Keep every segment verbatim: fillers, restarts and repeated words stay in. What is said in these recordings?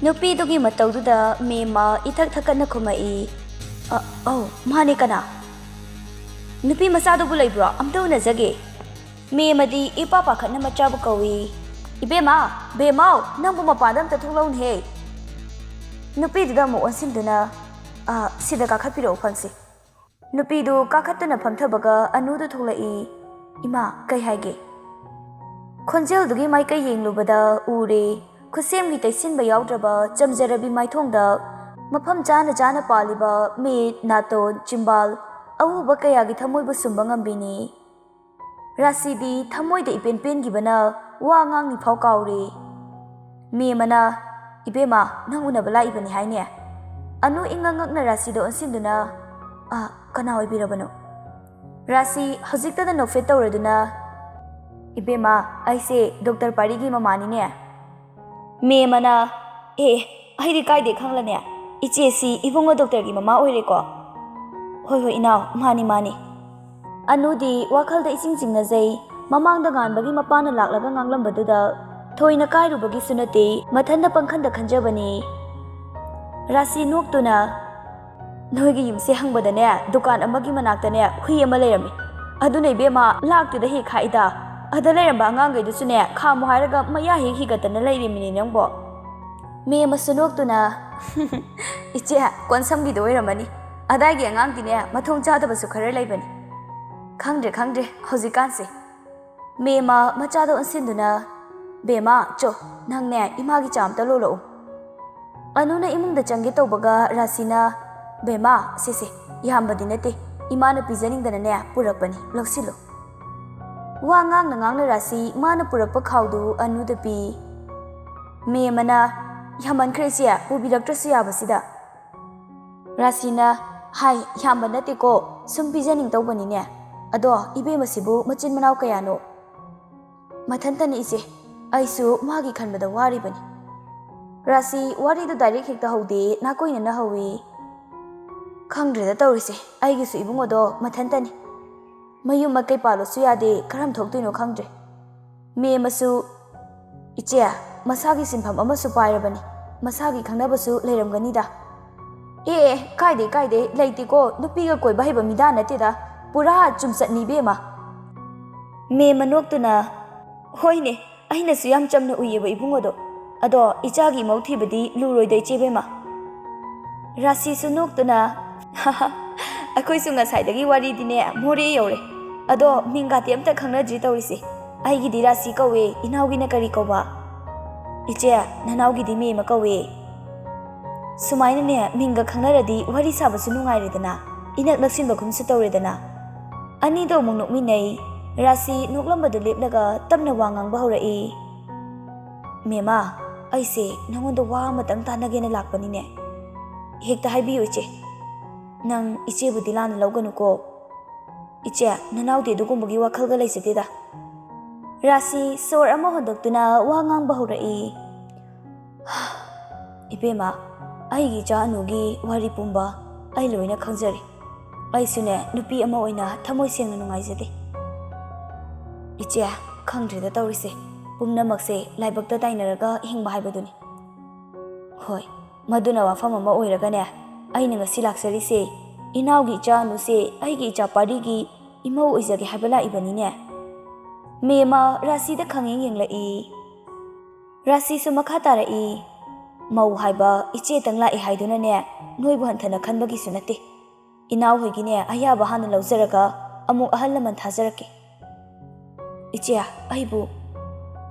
ꯅꯨꯄꯤꯗꯨꯒꯤ ꯃꯇꯧꯗꯨꯗ ꯃꯦꯝꯃ ꯏꯊꯛ ꯊꯛꯀꯠꯅ ꯈꯨꯝꯃꯛꯏ꯫ "ꯑ, ꯑꯧ, ꯃꯥꯅꯦ, ꯀꯅꯥ?" "ꯅꯨꯄꯤ ꯃꯆꯥꯗꯨꯕꯨ ꯂꯩꯕ꯭ꯔꯣ? ꯑꯝꯇ ꯎꯅꯖꯒꯦ꯫" ꯃꯦꯝꯃꯗꯤ ꯏꯄꯥ ꯄꯥꯈꯠꯅ ꯃꯆꯥꯕꯨ ꯀꯧꯏ꯫ "ꯏꯕꯦꯝꯃ, ꯕꯦꯝꯃꯧ, ꯅꯪꯕꯨ ꯃꯄꯥꯟꯗ ꯑꯝꯇ ꯊꯣꯛꯂꯛꯎꯅꯦꯍꯦ꯫" ꯅꯨꯄꯤꯗꯨꯗ ꯑꯃꯨꯛ ꯑꯣꯟꯁꯤꯟꯗꯨꯅ, "ꯑ, ꯁꯤꯗ ꯀꯥꯈꯠꯄꯤꯔꯛꯎ, ꯐꯝꯁꯤ꯫" ꯅꯨꯄꯤꯗꯨ ꯀꯥꯈꯠꯇꯨꯅ ꯐꯝꯊꯕꯒ ꯑꯅꯨꯗꯨ ꯊꯣꯛꯂꯛꯏ꯫ "ꯏꯃꯥ, ꯀꯩ ꯍꯥꯏꯒꯦ?" ꯈꯣꯟꯖꯦꯜꯗꯨꯒꯤ ꯃꯥꯏꯀꯩ ꯌꯦꯡꯂꯨꯕꯗ ꯎꯔꯦ, ꯈꯨꯠꯁꯦꯝꯒꯤ ꯇꯩꯁꯤꯟꯕ ꯌꯥꯎꯗ꯭ꯔꯕ ꯆꯝꯖꯔꯕꯤ ꯃꯥꯏꯊꯣꯡꯗ ꯃꯐꯝ ꯆꯥꯅ ꯆꯥꯅ ꯄꯥꯜꯂꯤꯕ ꯃꯤꯠ, ꯅꯥꯇꯣꯟ, ꯆꯤꯝꯕꯥꯜ, ꯑꯎꯕ ꯀꯌꯥꯒꯤ ꯊꯃꯣꯏꯕꯨ ꯁꯨꯝꯕ ꯉꯝꯕꯤꯅꯤ꯫ ꯔꯥꯁꯤꯗꯤ ꯊꯃꯣꯏꯗ ꯏꯄꯦꯟ ꯄꯦꯟꯈꯤꯕꯅ ꯋꯥ ꯉꯥꯡꯅꯤ ꯐꯥꯎ ꯀꯥꯎꯔꯦ꯫ ꯃꯦꯝꯃꯅ, "ꯏꯕꯦꯝꯃ, ꯅꯪ ꯎꯅꯕ ꯂꯥꯛꯏꯕꯅꯤ ꯍꯥꯏꯅꯦ?" ꯑꯅꯨ ꯏꯉꯛ ꯉꯛꯅ ꯔꯥꯁꯤꯗ ꯑꯣꯟꯁꯤꯟꯗꯨꯅ, "ꯑ, ꯀꯅꯥ ꯑꯣꯏꯕꯤꯔꯕꯅꯣ?" ꯔꯥꯁꯤ ꯍꯧꯖꯤꯛꯇꯗ ꯅꯣꯛꯐꯦꯠ ꯇꯧꯔꯗꯨꯅ, "ꯏꯕꯦꯝꯃ, ꯑꯩꯁꯦ ꯗꯣꯛꯇꯔ ꯄꯥꯔꯤꯒꯤ ꯃꯃꯥꯅꯤꯅꯦ꯫" ꯃꯦꯝꯃꯅ, "ꯑꯦ, ꯑꯩꯗꯤ ꯀꯥꯏꯗꯩ ꯈꯪꯂꯅꯤ? ꯏꯆꯦꯁꯤ ꯏꯕꯨꯡꯉꯣ ꯗꯣꯛꯇꯔꯒꯤ ꯃꯃꯥ ꯑꯣꯏꯔꯦꯀꯣ?" "ꯍꯣꯏ, ꯍꯣꯏ, ꯏꯅꯥꯎ, ꯃꯥꯅꯤ, ꯃꯥꯅꯤ꯫" ꯑꯅꯨꯗꯤ ꯋꯥꯈꯜꯗ ꯏꯆꯤꯡ ꯆꯤꯡꯅꯖꯩ꯫ ꯃꯃꯥꯡꯗ ꯉꯥꯟꯕꯒꯤ ꯃꯄꯥꯅ ꯂꯥꯛꯂꯒ ꯉꯥꯡꯂꯝꯕꯗꯨꯗ ꯊꯣꯏꯅ ꯀꯥꯏꯔꯨꯕꯒꯤꯁꯨ ꯅꯠꯇꯦ, ꯃꯊꯟꯇ ꯄꯪꯈꯟꯗ ꯈꯟꯖꯕꯅꯤ꯫ ꯔꯥꯁꯤ ꯅꯣꯛꯇꯨꯅ, "ꯅꯣꯏꯒꯤ ꯌꯨꯝꯁꯦ ꯍꯪꯕꯗꯅꯦ, ꯗꯨꯀꯥꯟ ꯑꯃꯒꯤ ꯃꯅꯥꯛꯇꯅꯦ ꯍꯨꯏ ꯑꯃ ꯂꯩꯔꯝꯃꯤ꯫ ꯑꯗꯨꯅ ꯏꯕꯦꯝꯃ, ꯂꯥꯛꯇꯦꯗ ꯍꯦꯛ ꯈꯥꯛꯏꯗ꯫ ꯑꯗ ꯂꯩꯔꯝꯕ ꯑꯉꯥꯡꯈꯩꯗꯨꯁꯨꯅꯦ, ꯈꯥꯝꯃꯨ ꯍꯥꯏꯔꯒ ꯃꯌꯥ ꯍꯦꯛ ꯍꯤꯒꯠꯇꯅ ꯂꯩꯔꯤꯃꯤꯅꯦ ꯅꯪꯕꯣ꯫" ꯃꯦꯝꯃꯁꯨ ꯅꯣꯛꯇꯨꯅ, "ꯏꯆꯦ, ꯀꯣꯟꯁꯝꯒꯤꯗꯣ ꯑꯣꯏꯔꯝꯃꯅꯤ꯫ ꯑꯗꯥꯏꯒꯤ ꯑꯉꯥꯡꯗꯤꯅꯦ, ꯃꯊꯣꯡ ꯆꯥꯗꯕꯁꯨ ꯈꯔ ꯂꯩꯕꯅꯤ꯫ ꯈꯪꯗ꯭ꯔꯦ, ꯈꯪꯗ꯭ꯔꯦ, ꯍꯧꯖꯤꯛꯀꯥꯟꯁꯦ꯫" ꯃꯦꯝꯃ ꯃꯆꯥꯗ ꯑꯣꯟꯁꯤꯟꯗꯨꯅ, "ꯕꯦꯝꯃ, ꯆꯣ, ꯅꯪꯅꯦ ꯏꯃꯥꯒꯤ ꯆꯥ ꯑꯝꯇ ꯂꯣꯜꯂꯛꯎ꯫" ꯑꯅꯨꯅ ꯏꯃꯨꯡꯗ ꯆꯪꯒꯦ ꯇꯧꯕꯒ ꯔꯥꯁꯤꯅ, "ꯕꯦꯝꯃ, ꯁꯦ, ꯁꯦ, ꯌꯥꯝꯕꯗꯤ ꯅꯠꯇꯦ, ꯏꯃꯥꯅ ꯄꯤꯖꯅꯤꯡꯗꯅꯅꯦ ꯄꯨꯔꯛꯄꯅꯤ, ꯂꯧꯁꯤꯜꯂꯨ꯫" ꯋꯥ ꯉꯥꯡꯅ ꯉꯥꯡꯅ ꯔꯥꯁꯤ ꯃꯥꯅ ꯄꯨꯔꯛꯄ ꯈꯥꯎꯗꯨ ꯑꯅꯨꯗ ꯄꯤ꯫ ꯃꯦꯝꯃꯅ, "ꯌꯥꯝꯃꯟꯈ꯭ꯔꯦ ꯏꯆꯦ, ꯄꯨꯕꯤꯔꯛꯇ꯭ꯔꯁꯨ ꯌꯥꯕꯁꯤꯗ꯫" ꯔꯥꯁꯤꯅ, "ꯍꯥꯏ, ꯌꯥꯝꯕ ꯅꯠꯇꯦꯀꯣ, ꯁꯨꯝ ꯄꯤꯖꯅꯤꯡ ꯇꯧꯕꯅꯤꯅꯦ꯫ ꯑꯗꯣ ꯏꯕꯦꯝꯃꯁꯤꯕꯨ ꯃꯆꯤꯟ ꯃꯅꯥꯎ ꯀꯌꯥꯅꯣ?" "ꯃꯊꯟꯇꯅꯤ ꯏꯆꯦ, ꯑꯩꯁꯨ ꯃꯥꯒꯤ ꯈꯟꯕꯗ ꯋꯥꯔꯤꯕꯅꯤ꯫" ꯔꯥꯁꯤ ꯋꯥꯔꯤꯗꯨ ꯗꯥꯏꯔꯦꯛ ꯍꯦꯛꯇ ꯍꯧꯗꯦ, ꯅꯥꯀꯣꯏꯅꯅ ꯍꯧꯏ꯫ "ꯈꯪꯗ꯭ꯔꯦꯗ ꯇꯧꯔꯤꯁꯦ, ꯑꯩꯒꯤꯁꯨ ꯏꯕꯨꯡꯉꯣꯗꯣ ꯃꯊꯟꯇꯅꯤ꯫ ꯃꯌꯨꯝ ꯃꯀꯩ ꯄꯥꯜꯂꯨꯁꯨ ꯌꯥꯗꯦ, ꯀꯔꯝ ꯊꯣꯛꯇꯣꯏꯅꯣ ꯈꯪꯗ꯭ꯔꯦ꯫" ꯃꯦꯝꯃꯁꯨ, "ꯏꯆꯦ, ꯃꯁꯥꯒꯤ ꯁꯤꯟꯐꯝ ꯑꯃꯁꯨ ꯄꯥꯏꯔꯕꯅꯤ, ꯃꯁꯥꯒꯤ ꯈꯪꯅꯕꯁꯨ ꯂꯩꯔꯝꯒꯅꯤꯗ꯫ ꯑꯦ, ꯑꯦ, ꯀꯥꯏꯗꯦ, ꯀꯥꯏꯗꯦ, ꯂꯩꯇꯦꯀꯣ, ꯅꯨꯄꯤꯒ ꯀꯣꯏꯕ ꯍꯩꯕ ꯃꯤꯗꯥ ꯅꯠꯇꯦꯗ, ꯄꯨꯔꯥ ꯆꯨꯝꯆꯠꯅꯤ ꯏꯕꯦꯝꯃ꯫ ꯃꯦꯝꯃ ꯅꯣꯛꯇꯨꯅ, "ꯍꯣꯏꯅꯦ, ꯑꯩꯅꯁꯨ ꯌꯥꯝ ꯆꯝꯅ ꯎꯏꯌꯦꯕ ꯏꯕꯨꯡꯉꯣꯗꯣ꯫ ꯑꯗꯣ ꯏꯆꯥꯒꯤ ꯏꯃꯧ ꯊꯤꯕꯗꯤ ꯂꯨꯔꯣꯏꯗ ꯏꯆꯦ ꯏꯕꯦꯝꯃ?" ꯔꯥꯁꯤꯁꯨ ꯅꯣꯛꯇꯨꯅ, "ꯑꯩꯈꯣꯏꯁꯨ ꯉꯁꯥꯏꯗꯒꯤ ꯋꯥꯔꯤꯗꯤꯅꯦ ꯃꯣꯔꯦ ꯌꯧꯔꯦ꯫ ꯑꯗꯣ ꯃꯤꯡꯒꯥꯇꯤ ꯑꯝꯇ ꯈꯪꯅꯗ꯭ꯔꯤ ꯇꯧꯔꯤꯁꯦ꯫ ꯑꯩꯒꯤꯗꯤ ꯔꯥꯁꯤ ꯀꯧꯋꯦ, ꯏꯅꯥꯎꯒꯤꯅ ꯀꯔꯤ ꯀꯧꯕ?" "ꯏꯆꯦ, ꯅꯅꯥꯎꯒꯤꯗꯤ ꯃꯦꯝꯃ ꯀꯧꯋꯦ꯫" ꯁꯨꯃꯥꯏꯅꯅꯦ ꯃꯤꯡꯒ ꯈꯪꯅꯔꯗꯤ ꯋꯥꯔꯤ ꯁꯥꯕꯁꯨ ꯅꯨꯡꯉꯥꯏꯔꯦꯗꯅ, ꯏꯅꯛ ꯅꯛꯁꯤꯟꯕꯒꯨꯝꯁꯨ ꯇꯧꯔꯦꯗꯅ꯫ ꯑꯅꯤꯗꯣ ꯑꯃꯨꯛ ꯅꯣꯛꯃꯤꯟꯅꯩ꯫ ꯔꯥꯁꯤ ꯅꯣꯛꯂꯝꯕꯗꯨ ꯂꯦꯞꯂꯒ ꯇꯞꯅ ꯋꯥ ꯉꯥꯡꯕ ꯍꯧꯔꯛꯏ꯫ "ꯃꯦꯝꯃ, ꯑꯩꯁꯦ ꯅꯉꯣꯟꯗ ꯋꯥ ꯑꯃꯇꯪ ꯇꯥꯟꯅꯒꯦꯅ ꯂꯥꯛꯄꯅꯤꯅꯦ꯫" "ꯍꯦꯛꯇ ꯍꯥꯏꯕꯤꯌꯨ ꯏꯆꯦ꯫" "ꯅꯪ ꯏꯆꯦꯕꯨꯗꯤ ꯂꯥꯟꯅ ꯂꯧꯒꯅꯨꯀꯣ꯫" "ꯏꯆꯦ, ꯅꯅꯥꯎꯗꯤ ꯑꯗꯨꯒꯨꯝꯕꯒꯤ ꯋꯥꯈꯜꯒ ꯂꯩꯖꯗꯦꯗ꯫" ꯔꯥꯁꯤ ꯁꯣꯔ ꯑꯃ ꯍꯣꯟꯗꯣꯛꯇꯨꯅ ꯋꯥ ꯉꯥꯡꯕ ꯍꯧꯔꯛꯏ꯫ "ꯏꯕꯦꯝꯃ, ꯑꯩꯒꯤ ꯏꯆꯥ ꯑꯅꯨꯒꯤ ꯋꯥꯔꯤ ꯄꯨꯝꯕ ꯑꯩ ꯂꯣꯏꯅ ꯈꯪꯖꯔꯦ꯫ ꯑꯩꯁꯨꯅꯦ ꯅꯨꯄꯤ ꯑꯃ ꯑꯣꯏꯅ ꯊꯃꯣꯏ ꯁꯦꯡꯅ ꯅꯨꯡꯉꯥꯏꯖꯗꯦ꯫" "ꯏꯆꯦ, ꯈꯪꯗ꯭ꯔꯦꯗ ꯇꯧꯔꯤꯁꯦ, ꯄꯨꯝꯅꯃꯛꯁꯦ ꯂꯥꯏꯕꯛꯇ ꯇꯥꯏꯅꯔꯒ ꯍꯤꯡꯕ ꯍꯥꯏꯕꯗꯨꯅꯤ꯫" "ꯍꯣꯏ, ꯃꯗꯨꯅ ꯋꯥꯐꯝ ꯑꯃ ꯑꯣꯏꯔꯒꯅꯦ, ꯑꯩꯅ ꯉꯁꯤ ꯂꯥꯛꯆꯔꯤꯁꯦ ꯏꯅꯥꯎꯒꯤ ꯏꯆꯥ ꯑꯅꯨꯁꯦ ꯑꯩꯒꯤ ꯏꯆꯥ ꯄꯥꯔꯤꯒꯤ ꯏꯃꯧ ꯑꯣꯏꯖꯒꯦ ꯍꯥꯏꯕ ꯂꯥꯛꯏꯕꯅꯤꯅꯦ꯫" ꯃꯦꯝꯃ ꯔꯥꯁꯤꯗ ꯈꯪꯌꯦꯡ ꯌꯦꯡꯂꯛꯏ꯫ ꯔꯥꯁꯤꯁꯨ ꯃꯈꯥ ꯇꯥꯔꯛꯏ, "ꯃꯧ ꯍꯥꯏꯕ ꯏꯆꯦꯇꯪ ꯂꯥꯛꯏ ꯍꯥꯏꯗꯨꯅꯅꯦ ꯅꯣꯏꯕꯨ ꯍꯟꯊꯅ ꯈꯟꯕꯒꯤꯁꯨ ꯅꯠꯇꯦ꯫ ꯏꯅꯥꯎꯍꯣꯏꯒꯤꯅꯦ ꯑꯌꯥꯕ ꯍꯥꯟꯅ ꯂꯧꯖꯔꯒ ꯑꯃꯨꯛ ꯑꯍꯜ ꯂꯃꯟ ꯊꯥꯖꯔꯛꯀꯦ꯫" "ꯏꯆꯦ, ꯑꯩꯕꯨ?"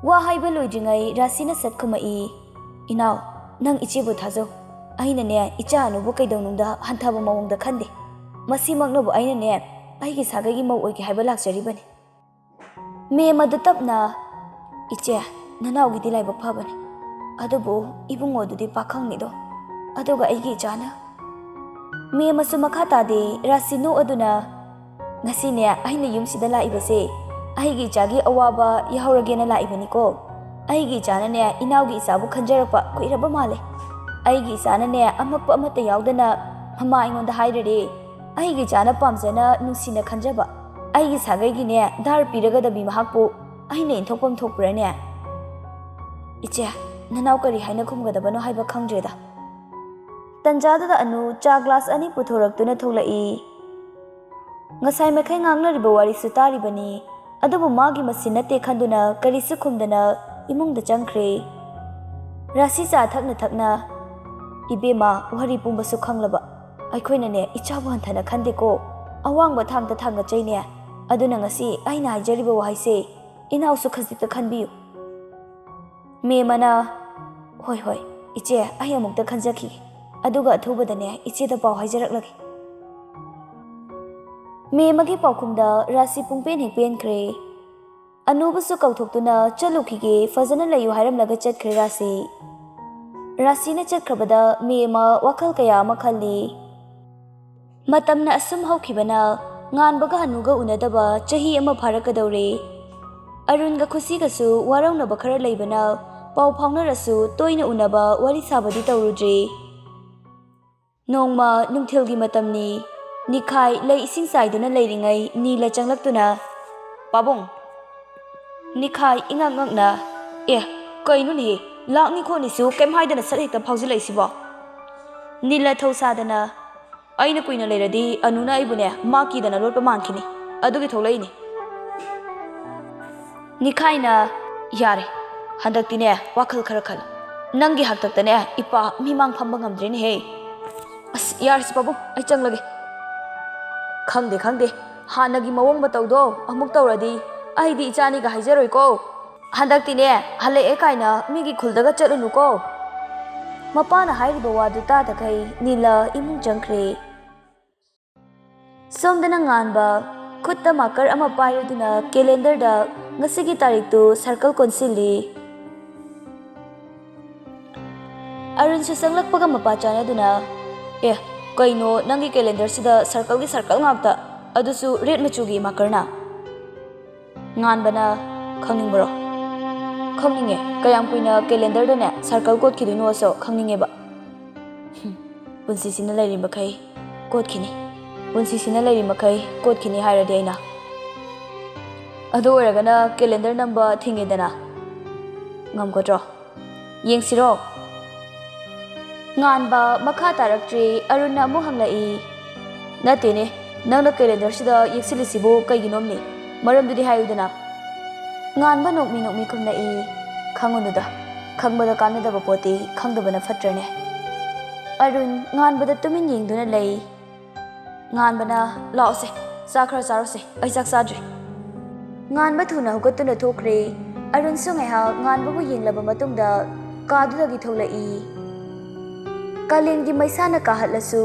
ꯋꯥ ꯍꯥꯏꯕ ꯂꯣꯏꯗ꯭ꯔꯤꯉꯩ ꯔꯥꯁꯤꯅ ꯁꯠ ꯈꯨꯝꯃꯛꯏ, "ꯏꯅꯥꯎ, ꯅꯪ ꯏꯆꯦꯕꯨ ꯊꯥꯖꯧ꯫ ꯑꯩꯅꯅꯦ ꯏꯆꯥ ꯑꯅꯨꯕꯨ ꯀꯩꯗꯧꯅꯨꯡꯗ ꯍꯟꯊꯕ ꯃꯑꯣꯡꯗ ꯈꯟꯗꯦ꯫ ꯃꯁꯤꯃꯛꯅꯕꯨ ꯑꯩꯅꯅꯦ ꯑꯩꯒꯤ ꯁꯥꯒꯩꯒꯤ ꯃꯧ ꯑꯣꯏꯒꯦ ꯍꯥꯏꯕ ꯂꯥꯛꯆꯔꯤꯕꯅꯤ꯫" ꯃꯦꯝꯃꯗꯨ ꯇꯞꯅ, "ꯏꯆꯦ, ꯅꯅꯥꯎꯒꯤꯗꯤ ꯂꯥꯏꯕꯛ ꯐꯕꯅꯤ, ꯑꯗꯨꯕꯨ ꯏꯕꯨꯡꯉꯣꯗꯨꯗꯤ ꯄꯥꯈꯪꯅꯤꯗꯣ, ꯑꯗꯨꯒ ꯑꯩꯒꯤ ꯏꯆꯥꯅ?" ꯃꯦꯝꯃꯁꯨ ꯃꯈꯥ ꯇꯥꯗꯦ, ꯔꯥꯁꯤ ꯅꯣꯛꯑꯗꯨꯅ, "ꯉꯁꯤꯅꯦ ꯑꯩꯅ ꯌꯨꯝꯁꯤꯗ ꯂꯥꯛꯏꯕꯁꯦ ꯑꯩꯒꯤ ꯏꯆꯥꯒꯤ ꯑꯋꯥꯕ ꯌꯥꯍꯧꯔꯒꯦꯅ ꯂꯥꯛꯏꯕꯅꯤꯀꯣ꯫ ꯑꯩꯒꯤ ꯏꯆꯥꯅꯅꯦ ꯏꯅꯥꯎꯒꯤ ꯏꯆꯥꯕꯨ ꯈꯟꯖꯔꯛꯄ ꯀꯨꯏꯔꯕ ꯃꯥꯜꯂꯦ꯫ ꯑꯩꯒꯤ ꯏꯆꯥꯅꯅꯦ ꯑꯃꯛꯄ ꯑꯃꯠꯇ ꯌꯥꯎꯗꯅ ꯃꯃꯥ ꯑꯩꯉꯣꯟꯗ ꯍꯥꯏꯔꯔꯦ꯫ ꯑꯩꯒꯤ ꯏꯆꯥꯅ ꯄꯥꯝꯖꯅ ꯅꯨꯡꯁꯤꯅ ꯈꯟꯖꯕ ꯑꯩꯒꯤ ꯁꯥꯒꯩꯒꯤꯅꯦ ꯙꯥꯔ ꯄꯤꯔꯒꯗꯕꯤ ꯃꯍꯥꯛꯄꯨ ꯑꯩꯅ ꯏꯟꯊꯣꯛꯐꯝ ꯊꯣꯛꯄ꯭ꯔꯥꯅꯦ?" "ꯏꯆꯦ, ꯅꯅꯥꯎ ꯀꯔꯤ ꯍꯥꯏꯅ ꯈꯨꯝꯒꯗꯕꯅꯣ ꯍꯥꯏꯕ ꯈꯪꯗ꯭ꯔꯦꯗ꯫ ꯇꯟꯖꯥꯗꯨꯗ ꯑꯅꯨ ꯆꯥ ꯒ꯭ꯂꯥꯁ ꯑꯅꯤ ꯄꯨꯊꯣꯔꯛꯇꯨꯅ ꯊꯣꯛꯂꯛꯏ꯫ ꯉꯁꯥꯏ ꯃꯈꯩ ꯉꯥꯡꯅꯔꯤꯕ ꯋꯥꯔꯤꯁꯨ ꯇꯥꯔꯤꯕꯅꯤ, ꯑꯗꯨꯕꯨ ꯃꯥꯒꯤ ꯃꯁꯤ ꯅꯠꯇꯦ ꯈꯟꯗꯨꯅ ꯀꯔꯤꯁꯨ ꯈꯨꯝꯗꯅ ꯏꯃꯨꯡꯗ ꯆꯪꯈ꯭ꯔꯦ꯫ ꯔꯥꯁꯤ ꯆꯥ ꯊꯛꯅ ꯊꯛꯅ, "ꯏꯕꯦꯝꯃ, ꯋꯥꯔꯤ ꯄꯨꯝꯕꯁꯨ ꯈꯪꯂꯕ, ꯑꯩꯈꯣꯏꯅꯅꯦ ꯏꯆꯥꯕꯨ ꯍꯟꯊꯅ ꯈꯟꯗꯦꯀꯣ, ꯑꯋꯥꯡꯕ ꯊꯥꯛꯇ ꯊꯥꯡꯒꯠꯆꯩꯅꯦ꯫ ꯑꯗꯨꯅ ꯉꯁꯤ ꯑꯩꯅ ꯍꯥꯏꯖꯔꯤꯕ ꯋꯥꯍꯩꯁꯦ ꯏꯅꯥꯎꯁꯨ ꯈꯖꯤꯛꯇ ꯈꯟꯕꯤꯌꯨ꯫" ꯃꯦꯃꯅ, "ꯍꯣꯏ ꯍꯣꯏ, ꯏꯆꯦ, ꯑꯩ ꯑꯃꯨꯛꯇ ꯈꯟꯖꯈꯤꯒꯦ, ꯑꯗꯨꯒ ꯑꯊꯨꯕꯗꯅꯦ ꯏꯆꯦꯗ ꯄꯥꯎ ꯍꯥꯏꯖꯔꯛꯂꯒꯦ꯫" ꯃꯦꯃꯒꯤ ꯄꯥꯎꯈꯨꯝꯗ ꯔꯥꯁꯤ ꯄꯨꯡꯄꯦꯟ ꯍꯦꯛ ꯄꯦꯟꯈ꯭ꯔꯦ꯫ ꯑꯅꯨꯕꯨꯁꯨ ꯀꯧꯊꯣꯛꯇꯨꯅ, "ꯆꯠꯂꯨꯈꯤꯒꯦ, ꯐꯖꯅ ꯂꯩꯌꯨ" ꯍꯥꯏꯔꯝꯂꯒ ꯆꯠꯈ꯭ꯔꯦ ꯔꯥꯁꯤ꯫ ꯔꯥꯁꯤꯅ ꯆꯠꯈ꯭ꯔꯕꯗ ꯃꯦꯃ ꯋꯥꯈꯜ ꯀꯌꯥ ꯑꯃ ꯈꯜꯂꯤ꯫ ꯃꯇꯝꯅ ꯑꯁꯨꯝ ꯍꯧꯈꯤꯕꯅ ꯉꯥꯟꯕꯒ ꯑꯅꯨꯒ ꯎꯅꯗꯕ ꯆꯍꯤ ꯑꯃ ꯐꯥꯔꯛꯀꯗꯧꯔꯦ꯫ ꯑꯔꯨꯟꯒ ꯈꯨꯁꯤꯒꯁꯨ ꯋꯥꯔꯧꯅꯕ ꯈꯔ ꯂꯩꯕꯅ ꯄꯥꯎ ꯐꯥꯎꯅꯔꯁꯨ ꯇꯣꯏꯅ ꯎꯅꯕ ꯋꯥꯔꯤ ꯁꯥꯕꯗꯤ ꯇꯧꯔꯨꯗ꯭ꯔꯦ꯫ ꯅꯣꯡꯃ ꯅꯨꯡꯊꯤꯜꯒꯤ ꯃꯇꯝꯅꯤ꯫ ꯅꯤꯈꯥꯏ ꯂꯩ ꯏꯁꯤꯡ ꯆꯥꯏꯗꯨꯅ ꯂꯩꯔꯤꯉꯩ ꯅꯤꯂ ꯆꯪꯂꯛꯇꯨꯅ, "ꯄꯥꯕꯨꯡ!" ꯅꯤꯈꯥꯏ ꯏꯉꯛ ꯉꯛꯅ, "ꯑꯦ, ꯀꯩꯅꯣꯅꯦꯍꯦ? ꯂꯥꯛꯅꯤ ꯈꯣꯠꯅꯤꯁꯨ ꯀꯩꯝ ꯍꯥꯏꯗꯅ ꯁꯠ ꯍꯦꯛꯇ ꯐꯥꯎꯖꯤꯜꯂꯛꯏꯁꯤꯕꯣ?" ꯅꯤꯂ ꯊꯧꯁꯥꯗꯅ, "ꯑꯩꯅ ꯀꯨꯏꯅ ꯂꯩꯔꯗꯤ ꯑꯅꯨꯅ ꯑꯩꯕꯨꯅꯦ ꯃꯥ ꯀꯤꯗꯅ ꯂꯣꯠꯄ ꯃꯥꯟꯈꯤꯅꯤ꯫ ꯑꯗꯨꯒꯤ ꯊꯣꯛꯂꯛꯏꯅꯤ꯫" ꯅꯤꯈꯥꯏꯅ, "ꯌꯥꯔꯦ, ꯍꯟꯗꯛꯇꯤꯅꯦ ꯋꯥꯈꯜ ꯈꯔ ꯈꯜꯂꯣ꯫ ꯅꯪꯒꯤ ꯍꯥꯛꯇꯛꯇꯅꯦ ꯏꯄꯥ ꯃꯤꯃꯥꯡ ꯐꯝꯕ ꯉꯝꯗ꯭ꯔꯦꯅꯦꯍꯦ꯫ ꯑꯁ, ꯌꯥꯔꯦꯁꯦ ꯄꯥꯕꯨꯡ, ꯑꯩ ꯆꯪꯂꯒꯦ꯫" "ꯈꯪꯗꯦ, ꯈꯪꯗꯦ, ꯍꯥꯟꯅꯒꯤ ꯃꯑꯣꯡ ꯃꯇꯧꯗꯣ ꯑꯃꯨꯛ ꯇꯧꯔꯗꯤ ꯑꯩꯗꯤ ꯏꯆꯥꯅꯤꯒ ꯍꯥꯏꯖꯔꯣꯏꯀꯣ꯫ ꯍꯟꯗꯛꯇꯤꯅꯦ ꯍꯜꯂꯛꯑꯦ ꯀꯥꯏꯅ ꯃꯤꯒꯤ ꯈꯨꯜꯗꯒ ꯆꯠꯂꯨꯅꯨꯀꯣ꯫" ꯃꯄꯥꯅ ꯍꯥꯏꯔꯤꯕ ꯋꯥꯗꯨ ꯇꯥꯗꯈꯩ ꯅꯤꯂ ꯏꯃꯨꯡ ꯆꯪꯈ꯭ꯔꯦ꯫ ꯁꯣꯝꯗꯅ ꯉꯥꯟꯕ ꯈꯨꯠꯇ ꯃꯥꯀꯔ ꯑꯃ ꯄꯥꯏꯔꯗꯨꯅ ꯀꯦꯂꯦꯟꯗꯔꯗ ꯉꯁꯤꯒꯤ ꯇꯥꯔꯤꯛꯇꯨ ꯁꯔꯀꯜ ꯀꯣꯟꯁꯤꯜꯂꯤ꯫ ꯑꯔꯨꯟꯁꯨ ꯆꯪꯂꯛꯄꯒ ꯃꯄꯥ ꯆꯥꯟꯅꯗꯨꯅ, "ꯑꯦ, ꯀꯩꯅꯣ ꯅꯪꯒꯤ ꯀꯦꯂꯦꯟꯗꯔꯁꯤꯗ ꯁꯔꯀꯜꯒꯤ ꯁꯔꯀꯜ ꯉꯥꯛꯇ, ꯑꯗꯨꯁꯨ ꯔꯦꯗ ꯃꯆꯨꯒꯤ ꯃꯥꯀꯔꯅ?" ꯉꯥꯟꯕꯅ, "ꯈꯪꯅꯤꯡꯕ꯭ꯔꯣ?" "ꯈꯪꯅꯤꯡꯉꯦ꯫ ꯀꯌꯥꯝ ꯀꯨꯏꯅ ꯀꯦꯂꯦꯟꯗꯔꯗꯅꯦ ꯁꯔꯀꯜ ꯀꯣꯠꯈꯤꯗꯣꯏꯅꯣꯁꯨ ꯈꯪꯅꯤꯡꯉꯦꯕ꯫" "ꯍꯨꯝ, ꯄꯨꯟꯁꯤꯁꯤꯅ ꯂꯩꯔꯤ ꯃꯈꯩ ꯀꯣꯠꯈꯤꯅꯤ꯫ ꯄꯨꯟꯁꯤꯁꯤꯅ ꯂꯩꯔꯤ ꯃꯈꯩ ꯀꯣꯠꯈꯤꯅꯤ ꯍꯥꯏꯔꯗꯤ ꯑꯩꯅ꯫ ꯑꯗꯨ ꯑꯣꯏꯔꯒꯅ ꯀꯦꯂꯦꯟꯗꯔ ꯅꯝꯕ ꯊꯤꯡꯉꯦꯗꯅ꯫ ꯉꯝꯒꯗ꯭ꯔꯣ?" ꯌꯦꯡꯁꯤꯔꯣ? ꯉꯥꯟꯕ ꯃꯈꯥ ꯇꯥꯔꯛꯇ꯭ꯔꯤ꯫ ꯑꯔꯨꯟꯅ ꯑꯃꯨꯛ ꯍꯪꯂꯛꯏ, "ꯅꯠꯇꯦꯅꯦ, ꯅꯪꯅ ꯀꯦꯂꯦꯟꯗꯔꯁꯤꯗ ꯌꯦꯛꯁꯤꯜꯂꯤꯁꯤꯕꯨ ꯀꯩꯒꯤꯅꯣꯝꯅꯦ? ꯃꯔꯝꯗꯨꯗꯤ ꯍꯥꯏꯌꯨꯗꯅ?" ꯉꯥꯟꯕ ꯅꯣꯛꯃꯤ ꯅꯣꯛꯃꯤ ꯈꯨꯝꯂꯛꯏ, "ꯈꯪꯉꯨꯅꯨꯗ, ꯈꯪꯕꯗ ꯀꯥꯟꯅꯗꯕ ꯄꯣꯠꯇꯤ ꯈꯪꯗꯕꯅ ꯐꯠꯇ꯭ꯔꯅꯦ?" ꯑꯔꯨꯟ ꯉꯥꯟꯕꯗ ꯇꯨꯃꯤꯟ ꯌꯦꯡꯗꯨꯅ ꯂꯩ꯫ ꯉꯥꯟꯕꯅ, "ꯂꯥꯛꯑꯣꯁꯦ, ꯆꯥꯛ ꯈꯔ ꯆꯥꯔꯨꯁꯦ, ꯑꯩ ꯆꯥꯛ ꯆꯥꯗ꯭ꯔꯤ꯫" ꯉꯥꯟꯕ ꯊꯨꯅ ꯍꯧꯒꯠꯇꯨꯅ ꯊꯣꯛꯈ꯭ꯔꯦ꯫ ꯑꯔꯨꯟꯁꯨ ꯉꯥꯏꯍꯥꯛ ꯉꯥꯟꯕꯕꯨ ꯌꯦꯡꯂꯕ ꯃꯇꯨꯡꯗ ꯀꯥꯗꯨꯗꯒꯤ ꯊꯣꯛꯂꯛꯏ꯫ ꯀꯥꯂꯦꯟꯒꯤ ꯃꯩꯁꯥꯅ ꯀꯥꯍꯠꯂꯁꯨ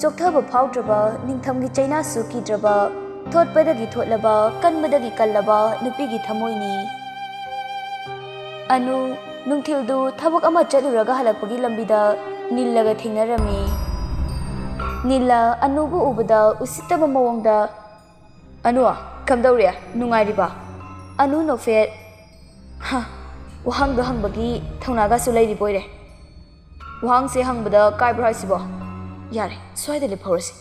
ꯆꯣꯛꯊꯕ ꯐꯥꯎꯗ꯭ꯔꯕ, ꯅꯤꯡꯊꯝꯒꯤ ꯆꯩꯅꯥꯁꯨ ꯀꯤꯗ꯭ꯔꯕ, ꯊꯣꯠꯄꯗꯒꯤ ꯊꯣꯠꯂꯕ, ꯀꯟꯕꯗꯒꯤ ꯀꯜꯂꯕ ꯅꯨꯄꯤꯒꯤ ꯊꯃꯣꯏꯅꯤ꯫ ꯑꯅꯨ ꯅꯨꯡꯊꯤꯜꯗꯨ ꯊꯕꯛ ꯑꯃ ꯆꯠꯂꯨꯔꯒ ꯍꯜꯂꯛꯄꯒꯤ ꯂꯝꯕꯤꯗ ꯅꯤꯜꯂꯒ ꯊꯦꯡꯅꯔꯝꯃꯤ꯫ ꯅꯤꯜꯂ ꯑꯅꯨꯕꯨ ꯎꯕꯗ ꯎꯁꯤꯠꯇꯕ ꯃꯑꯣꯡꯗ, "ꯑꯅꯨ, ꯀꯝꯗꯧꯔꯦ? ꯅꯨꯡꯉꯥꯏꯔꯤꯕ?" ꯑꯅꯨ ꯅꯣꯛꯐꯦꯠ, "ꯍ, ꯋꯥꯍꯪꯗꯣ ꯍꯪꯕꯒꯤ ꯊꯧꯅꯥꯒꯁꯨ ꯂꯩꯔꯤꯕꯣꯏꯔꯦ꯫ ꯋꯥꯍꯪꯁꯦ ꯍꯪꯕꯗ ꯀꯥꯏꯕ꯭ꯔꯣ ꯍꯥꯏꯁꯤꯕꯣ? ꯌꯥꯔꯦ, ꯁ꯭ꯋꯥꯏꯗ ꯂꯦꯞꯍꯧꯔꯁꯤ꯫"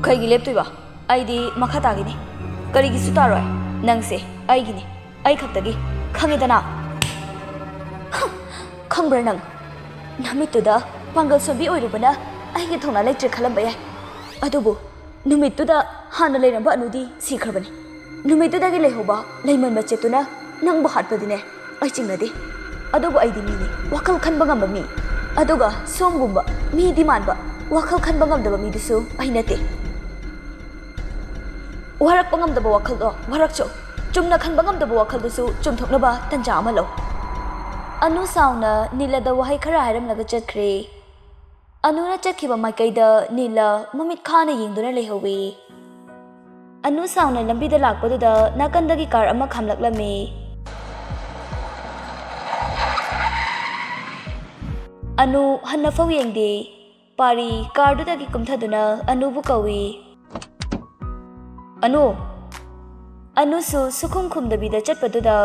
"ꯀꯩꯒꯤ ꯂꯦꯞꯇꯣꯏꯕ? ꯑꯩꯗꯤ ꯃꯈꯥ ꯇꯥꯈꯤꯅꯤ꯫ ꯀꯔꯤꯒꯤꯁꯨ ꯇꯥꯔꯣꯏ꯫ ꯅꯪꯁꯦ ꯑꯩꯒꯤꯅꯤ, ꯑꯩ ꯈꯛꯇꯒꯤ꯫ ꯈꯪꯉꯦꯗꯅ?" "ꯍ, ꯈꯪꯕ꯭ꯔꯥ ꯅꯪ? ꯅꯃꯤꯠꯇꯨꯗ ꯄꯥꯡꯒꯜ ꯁꯣꯟꯕꯤ ꯑꯣꯏꯔꯨꯕꯅ ꯑꯩꯒꯤ ꯊꯧꯅꯥ ꯂꯩꯇ꯭ꯔꯦ ꯈꯜꯂꯝꯕ ꯌꯥꯏ꯫ ꯑꯗꯨꯕꯨ ꯅꯨꯃꯤꯠꯇꯨꯗ ꯍꯥꯟꯅ ꯂꯩꯔꯝꯕ ꯑꯅꯨꯗꯤ ꯁꯤꯈ꯭ꯔꯕꯅꯤ꯫ ꯅꯨꯃꯤꯠꯇꯨꯗꯒꯤ ꯂꯩꯍꯧꯕ ꯂꯩꯃꯟ ꯃꯆꯦꯠꯇꯨꯅ ꯅꯪꯕꯨ ꯍꯥꯠꯄꯗꯤꯅꯦ ꯑꯩ ꯆꯤꯡꯅꯗꯦ꯫ ꯑꯗꯨꯕꯨ ꯑꯩꯗꯤ ꯃꯤꯅꯤ, ꯋꯥꯈꯜ ꯈꯟꯕ ꯉꯝꯕ ꯃꯤ꯫ ꯑꯗꯨꯒ ꯁꯣꯝꯒꯨꯝꯕ ꯃꯤꯗꯤ ꯃꯥꯟꯕ, ꯋꯥꯈꯜ ꯈꯟꯕ ꯉꯝꯗꯕ ꯃꯤꯗꯨꯁꯨ ꯑꯩ ꯅꯠꯇꯦ꯫ ꯋꯥꯔꯛꯄ ꯉꯝꯗꯕ ꯋꯥꯈꯜꯗꯣ ꯋꯥꯔꯛꯆꯧ, ꯆꯨꯝꯅ ꯈꯟꯕ ꯉꯝꯗꯕ ꯋꯥꯈꯜꯗꯨꯁꯨ ꯆꯨꯝꯊꯣꯛꯅꯕ ꯇꯟꯖꯥ ꯑꯃ ꯂꯧ꯫" ꯑꯅꯨ ꯁꯥꯎꯅ ꯅꯤꯂꯗ ꯋꯥꯍꯩ ꯈꯔ ꯍꯥꯏꯔꯝꯂꯒ ꯆꯠꯈ꯭ꯔꯦ꯫ ꯑꯅꯨꯅ ꯆꯠꯈꯤꯕ ꯃꯥꯏꯀꯩꯗ ꯅꯤꯂ ꯃꯃꯤꯠ ꯈꯥꯅ ꯌꯦꯡꯗꯨꯅ ꯂꯩꯍꯧꯏ꯫ ꯑꯅꯨ ꯁꯥꯎꯅ ꯂꯝꯕꯤꯗ ꯂꯥꯛꯄꯗꯨꯗ ꯅꯥꯀꯟꯗꯒꯤ ꯀꯥꯔ ꯑꯃ ꯈꯥꯝꯂꯛꯂꯝꯃꯤ꯫ ꯑꯅꯨ ꯍꯟꯅꯐꯥꯎ ꯌꯦꯡꯗꯦ꯫ ꯄꯥꯔꯤ ꯀꯥꯔꯗꯨꯗꯒꯤ ꯀꯨꯝꯊꯗꯨꯅ ꯑꯅꯨꯕꯨ ꯀꯧꯏ꯫ "ꯑꯅꯨ!" ꯑꯅꯨꯁꯨ ꯁꯨꯈꯨꯝ ꯈꯨꯝꯗꯕꯤꯗ ꯆꯠꯄꯗꯨꯗ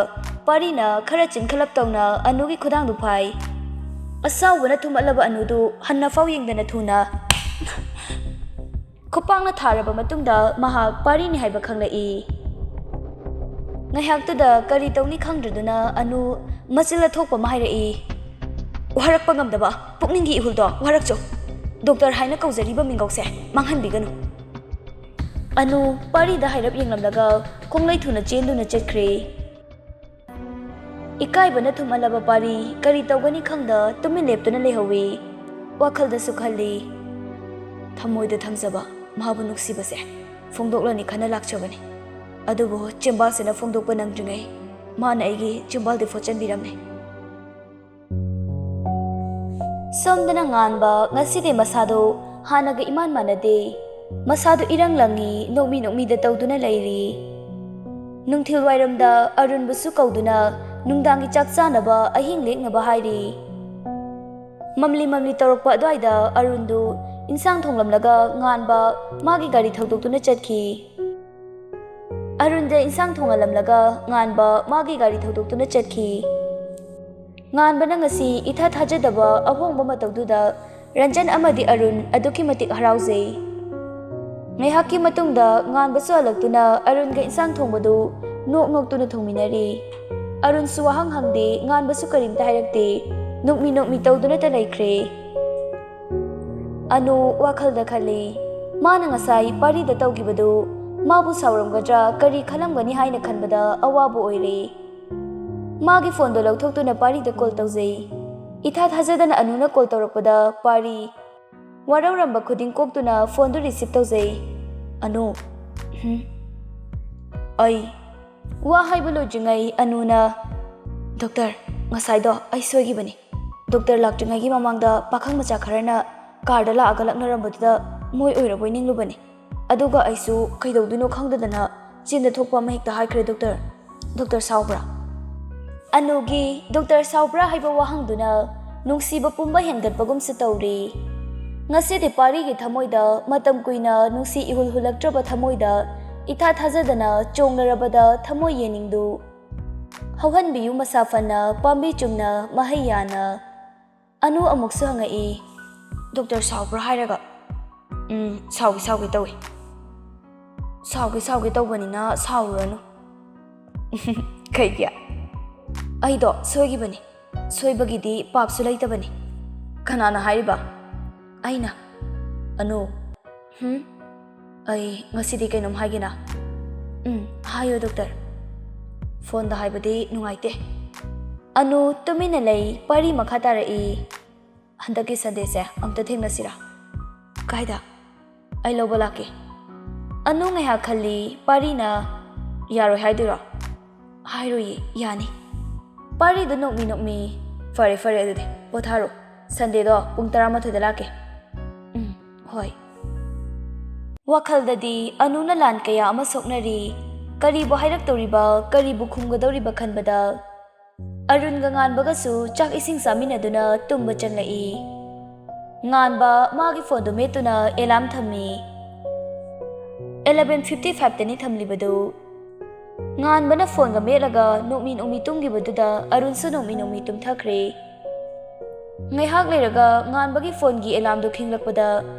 ꯄꯥꯔꯤꯅ ꯈꯔ ꯆꯤꯟꯈꯠꯂꯞ ꯇꯧꯅ ꯑꯅꯨꯒꯤ ꯈꯨꯗꯥꯡꯗꯨ ꯐꯥꯏ꯫ ꯑꯁꯥꯎꯕꯅ ꯊꯨꯝꯍꯠꯂꯕ ꯑꯅꯨꯗꯨ ꯍꯟꯅꯐꯥꯎ ꯌꯦꯡꯗꯅ ꯊꯨꯅ ꯈꯨꯄꯥꯛꯅ ꯊꯥꯔꯕ ꯃꯇꯨꯡꯗ ꯃꯍꯥꯛ ꯄꯥꯔꯤꯅꯤ ꯍꯥꯏꯕ ꯈꯪꯂꯛꯏ꯫ ꯉꯥꯏꯍꯥꯛꯇꯨꯗ ꯀꯔꯤ ꯇꯧꯅꯤ ꯈꯪꯗ꯭ꯔꯗꯨꯅ ꯑꯅꯨ ꯃꯆꯤꯜ ꯑꯊꯣꯛꯄ ꯑꯃ ꯍꯥꯏꯔꯛꯏ꯫ ꯋꯥꯔꯛꯄ ꯉꯝꯗꯕ ꯄꯨꯛꯅꯤꯡꯒꯤ ꯏꯍꯨꯜꯗꯣ ꯋꯥꯔꯛꯆꯧ꯫ ꯗꯣꯛꯇꯔ ꯍꯥꯏꯅ ꯀꯧꯖꯔꯤꯕ ꯃꯤꯡꯒꯧꯁꯦ ꯃꯥꯡꯍꯟꯕꯤꯒꯅꯨ꯫ ꯑꯅꯨ ꯄꯥꯔꯤꯗ ꯍꯥꯏꯔꯞ ꯌꯦꯡꯂꯝꯂꯒ ꯈꯣꯡꯂꯩ ꯊꯨꯅ ꯆꯦꯟꯗꯨꯅ ꯆꯠꯈ꯭ꯔꯦ꯫ ꯏꯀꯥꯏꯕꯅ ꯊꯨꯝꯍꯜꯂꯕ ꯄꯥꯔꯤ ꯀꯔꯤ ꯇꯧꯒꯅꯤ ꯈꯪꯗ ꯇꯨꯃꯤꯟ ꯂꯦꯞꯇꯨꯅ ꯂꯩꯍꯧꯏ꯫ ꯋꯥꯈꯜꯗꯁꯨ ꯈꯜꯂꯤ, ꯊꯃꯣꯏꯗ ꯊꯝꯖꯕ ꯃꯍꯥꯛꯄꯨ ꯅꯨꯡꯁꯤꯕꯁꯦ ꯐꯣꯡꯗꯣꯛꯂꯅꯤ ꯈꯟꯅ ꯂꯥꯛꯆꯕꯅꯤ꯫ ꯑꯗꯨꯕꯨ ꯆꯤꯝꯕꯥꯜꯁꯤꯅ ꯐꯣꯡꯗꯣꯛꯄ ꯅꯪꯗ꯭ꯔꯤꯉꯩ ꯃꯥꯅ ꯑꯩꯒꯤ ꯆꯤꯝꯕꯥꯜꯗꯤ ꯐꯣꯠꯆꯟꯕꯤꯔꯝꯂꯦ꯫ ꯁꯣꯝꯗꯅ ꯉꯥꯟꯕ ꯉꯁꯤꯗꯤ ꯃꯁꯥꯗꯣ ꯍꯥꯟꯅꯒ ꯏꯃꯥꯟ ꯃꯥꯟꯅꯗꯦ꯫ ꯃꯁꯥꯗꯣ ꯏꯔꯪ ꯂꯪꯉꯤ, ꯅꯣꯛꯃꯤ ꯅꯣꯛꯃꯤꯗ ꯇꯧꯗꯨꯅ ꯂꯩꯔꯤ꯫ ꯅꯨꯡꯊꯤꯜ ꯋꯥꯏꯔꯝꯗ ꯑꯔꯨꯟꯕꯨꯁꯨ ꯀꯧꯗꯨꯅ ꯅꯨꯡꯗꯥꯡꯒꯤ ꯆꯥꯛ ꯆꯥꯅꯕ ꯑꯍꯤꯡ ꯂꯦꯛꯅꯕ ꯍꯥꯏꯔꯤ꯫ ꯃꯝꯂꯤ ꯃꯝꯂꯤ ꯇꯧꯔꯛꯄ ꯑꯗꯨꯋꯥꯏꯗ ꯑꯔꯨꯟꯗꯨ ꯏꯟꯁꯥꯡ ꯊꯣꯡꯂꯝꯂꯒ ꯉꯥꯟꯕ ꯃꯥꯒꯤ ꯒꯥꯔꯤ ꯊꯧꯗꯣꯛꯇꯨꯅ ꯆꯠꯈꯤ꯫ ꯑꯔꯨꯟꯗ ꯏꯟꯁꯥꯡ ꯊꯣꯡꯍꯜꯂꯝꯂꯒ ꯉꯥꯟꯕ ꯃꯥꯒꯤ ꯒꯥꯔꯤ ꯊꯧꯗꯣꯛꯇꯨꯅ ꯆꯠꯈꯤ꯫ ꯉꯥꯟꯕꯅ ꯉꯁꯤ ꯏꯊꯥ ꯊꯥꯖꯗꯕ ꯑꯍꯣꯡꯕ ꯃꯇꯧꯗꯨꯗ ꯔꯟꯖꯟ ꯑꯃꯗꯤ ꯑꯔꯨꯟ ꯑꯗꯨꯛꯀꯤ ꯃꯇꯤꯛ ꯍꯔꯥꯎꯖꯩ꯫ ꯉꯥꯏꯍꯥꯛꯀꯤ ꯃꯇꯨꯡꯗ ꯉꯥꯟꯕꯁꯨ ꯍꯜꯂꯛꯇꯨꯅ ꯑꯔꯨꯟꯒ ꯏꯟꯁꯥꯡ ꯊꯣꯡꯕꯗꯨ ꯅꯣꯛ ꯅꯣꯛꯇꯨꯅ ꯊꯣꯡꯃꯤꯟꯅꯔꯤ꯫ ꯑꯔꯨꯟꯁꯨ ꯋꯥꯍꯪ ꯍꯪꯗꯦ, ꯉꯥꯟꯕꯁꯨ ꯀꯔꯤꯝꯇ ꯍꯥꯏꯔꯛꯇꯦ꯫ ꯅꯣꯛꯃꯤ ꯅꯣꯛꯃꯤ ꯇꯧꯗꯨꯅꯇ ꯂꯩꯈ꯭ꯔꯦ꯫ ꯑꯅꯨ ꯋꯥꯈꯜꯗ ꯈꯜꯂꯤ, ꯃꯥꯅ ꯉꯁꯥꯏ ꯄꯥꯔꯤꯗ ꯇꯧꯈꯤꯕꯗꯨ ꯃꯥꯕꯨ ꯁꯥꯎꯔꯝꯒꯗ꯭ꯔꯥ, ꯀꯔꯤ ꯈꯜꯂꯝꯒꯅꯤ ꯍꯥꯏꯅ ꯈꯟꯕꯗ ꯑꯋꯥꯕ ꯑꯣꯏꯔꯦ꯫ ꯃꯥꯒꯤ ꯐꯣꯟꯗꯣ ꯂꯧꯊꯣꯛꯇꯨꯅ ꯄꯥꯔꯤꯗ ꯀꯣꯜ ꯇꯧꯖꯩ꯫ ꯏꯊꯥ ꯊꯥꯖꯗꯅ ꯑꯅꯨꯅ ꯀꯣꯜ ꯇꯧꯔꯛꯄꯗ ꯄꯥꯔꯤ ꯋꯥꯔꯧꯔꯝꯕ ꯈꯨꯗꯤꯡ ꯀꯣꯛꯇꯨꯅ ꯐꯣꯟꯗꯨ ꯔꯤꯁꯤꯞ ꯇꯧꯖꯩ꯫ "ꯑꯅꯨ, ꯍꯨꯝ, ꯑꯩ," ꯋꯥ ꯍꯥꯏꯕ ꯂꯣꯏꯗ꯭ꯔꯤꯉꯩ ꯑꯅꯨꯅ, "ꯗꯣꯛꯇꯔ, ꯉꯁꯥꯏꯗꯣ ꯑꯩ ꯁꯣꯏꯈꯤꯕꯅꯤ꯫ ꯗꯣꯛꯇꯔ ꯂꯥꯛꯇ꯭ꯔꯤꯉꯩꯒꯤ ꯃꯃꯥꯡꯗ ꯄꯥꯈꯪ ꯃꯆꯥ ꯈꯔꯅ ꯀꯥꯔꯗ ꯂꯥꯛꯑꯒ ꯂꯛꯅꯔꯝꯕꯗꯨꯗ ꯃꯣꯏ ꯑꯣꯏꯔꯕꯣꯏ ꯅꯤꯡꯂꯨꯕꯅꯤ꯫ ꯑꯗꯨꯒ ꯑꯩꯁꯨ ꯀꯩꯗꯧꯗꯣꯏꯅꯣ ꯈꯪꯗꯗꯅ ꯆꯤꯟꯗ ꯊꯣꯛꯄ ꯑꯃ ꯍꯦꯛꯇ ꯍꯥꯏꯈ꯭ꯔꯦ ꯗꯣꯛꯇꯔ꯫ ꯗꯣꯛꯇꯔ ꯁꯥꯎꯕ꯭ꯔꯥ?" ꯑꯅꯨꯒꯤ "ꯗꯣꯛꯇꯔ ꯁꯥꯎꯕ꯭ꯔꯥ?" ꯍꯥꯏꯕ ꯋꯥꯍꯪꯗꯨꯅ ꯅꯨꯡꯁꯤꯕ ꯄꯨꯝꯕ ꯍꯦꯟꯒꯠꯄꯒꯨꯝꯁꯨ ꯇꯧꯔꯤ꯫ ꯉꯁꯤꯗꯤ ꯄꯥꯔꯤꯒꯤ ꯊꯃꯣꯏꯗ ꯃꯇꯝ ꯀꯨꯏꯅ ꯅꯨꯡꯁꯤ ꯏꯍꯨꯜ ꯍꯨꯜꯂꯛꯇ꯭ꯔꯕ ꯊꯃꯣꯏꯗ ꯏꯊꯥ ꯊꯥꯖꯗꯅ ꯆꯣꯡꯂꯔꯕꯗ ꯊꯃꯣꯏ ꯌꯦꯅꯤꯡꯗꯨ ꯍꯧꯍꯟꯕꯤꯌꯨ ꯃꯁꯥ ꯐꯅ ꯄꯥꯝꯕꯤ ꯆꯨꯝꯅ ꯃꯍꯩ ꯌꯥꯅ꯫ ꯑꯅꯨ ꯑꯃꯨꯛꯁꯨ ꯍꯪꯉꯛꯏ, "ꯗꯣꯛꯇꯔ ꯁꯥꯎꯕ꯭ꯔꯥ ꯍꯥꯏꯔꯒ?" "ꯎꯝ, ꯁꯥꯎꯒꯦ ꯁꯥꯎꯒꯦ ꯇꯧꯏ꯫" "ꯁꯥꯎꯒꯦ ꯁꯥꯎꯒꯦ ꯇꯧꯕꯅꯤꯅ ꯁꯥꯎꯔꯨꯔꯅꯨ꯫ ꯀꯩꯒꯤ? ꯑꯩꯗꯣ ꯁꯣꯏꯈꯤꯕꯅꯤ꯫ ꯁꯣꯏꯕꯒꯤꯗꯤ ꯄꯥꯞꯁꯨ ꯂꯩꯇꯕꯅꯤ꯫ ꯀꯅꯥꯅ ꯍꯥꯏꯔꯤꯕ? ꯑꯩꯅ꯫ ꯑꯅꯨ꯫ ꯍꯨꯝ? ꯑꯩ ꯉꯁꯤꯗꯤ ꯀꯩꯅꯣꯝ ꯍꯥꯏꯒꯦꯅ꯫ ꯎꯝ, ꯍꯥꯏꯌꯣ ꯗꯣꯛꯇꯔ꯫ ꯐꯣꯟꯗ ꯍꯥꯏꯕꯗꯤ ꯅꯨꯡꯉꯥꯏꯇꯦ꯫ ꯑꯅꯨ ꯇꯨꯃꯤꯟꯅ ꯂꯩ, ꯄꯥꯔꯤ ꯃꯈꯥ ꯇꯥꯔꯛꯏ꯫ ꯍꯟꯗꯛꯀꯤ ꯁꯟꯗꯦꯁꯦ ꯑꯝꯇ ꯊꯦꯡꯅꯁꯤꯔꯥ? ꯀꯥꯏꯗ? ꯑꯩ ꯂꯧꯕ ꯂꯥꯛꯀꯦ꯫ ꯑꯅꯨ ꯉꯥꯏꯍꯥꯛ ꯈꯜꯂꯤ, ꯄꯥꯔꯤꯅ, "ꯌꯥꯔꯣꯏ ꯍꯥꯏꯗꯣꯏꯔꯣ?" "ꯍꯥꯏꯔꯣꯏꯌꯦ, ꯌꯥꯅꯤ꯫" ꯄꯥꯔꯤꯗꯨ ꯅꯣꯛꯃꯤ ꯅꯣꯛꯃꯤ, "ꯐꯔꯦ ꯐꯔꯦ, ꯑꯗꯨꯗꯤ ꯄꯣꯊꯥꯔꯣ꯫ ꯁꯟꯗꯦꯗꯣ ꯄꯨꯡ ꯇꯔꯥꯃꯥꯊꯣꯏꯗ ꯂꯥꯛꯀꯦ꯫" "ꯎꯝ, ꯍꯣꯏ꯫" ꯋꯥꯈꯜꯗꯗꯤ ꯑꯅꯨꯅ ꯂꯥꯟ ꯀꯌꯥ ꯑꯃ ꯁꯣꯛꯅꯔꯤ꯫ ꯀꯔꯤꯕꯨ ꯍꯥꯏꯔꯛꯇꯧꯔꯤꯕ, ꯀꯔꯤꯕꯨ ꯈꯨꯝꯒꯗꯧꯔꯤꯕ ꯈꯟꯕꯗ ꯑꯔꯨꯟꯒ ꯉꯥꯟꯕꯒꯁꯨ ꯆꯥꯛ ꯏꯁꯤꯡ ꯆꯥꯃꯤꯟꯅꯗꯨꯅ ꯇꯨꯝꯕ ꯆꯪꯂꯛꯏ꯫ ꯉꯥꯟꯕ ꯃꯥꯒꯤ ꯐꯣꯟꯗꯨ ꯃꯦꯠꯇꯨꯅ ꯑꯦꯂꯥꯝ ꯊꯝꯃꯤ꯫ ꯑꯦꯂꯚꯦꯟ ꯐꯤꯐꯇꯤ ꯐꯥꯏꯚꯇꯅꯤ ꯊꯝꯂꯤꯕꯗꯨ꯫ ꯉꯥꯟꯕꯅ ꯐꯣꯟꯒ ꯃꯦꯠꯂꯒ ꯅꯣꯛꯃꯤ ꯅꯣꯛꯃꯤ ꯇꯨꯝꯈꯤꯕꯗꯨꯗ ꯑꯔꯨꯟꯁꯨ ꯅꯣꯛꯃꯤ ꯅꯣꯛꯃꯤ ꯇꯨꯝꯊꯈ꯭ꯔꯦ꯫ ꯉꯥꯏꯍꯥꯛ ꯂꯩꯔꯒ ꯉꯥꯟꯕꯒꯤ ꯐꯣꯟꯒꯤ ꯑꯦꯂꯥꯝꯗꯨ ꯈꯤꯡꯂꯛꯄꯗ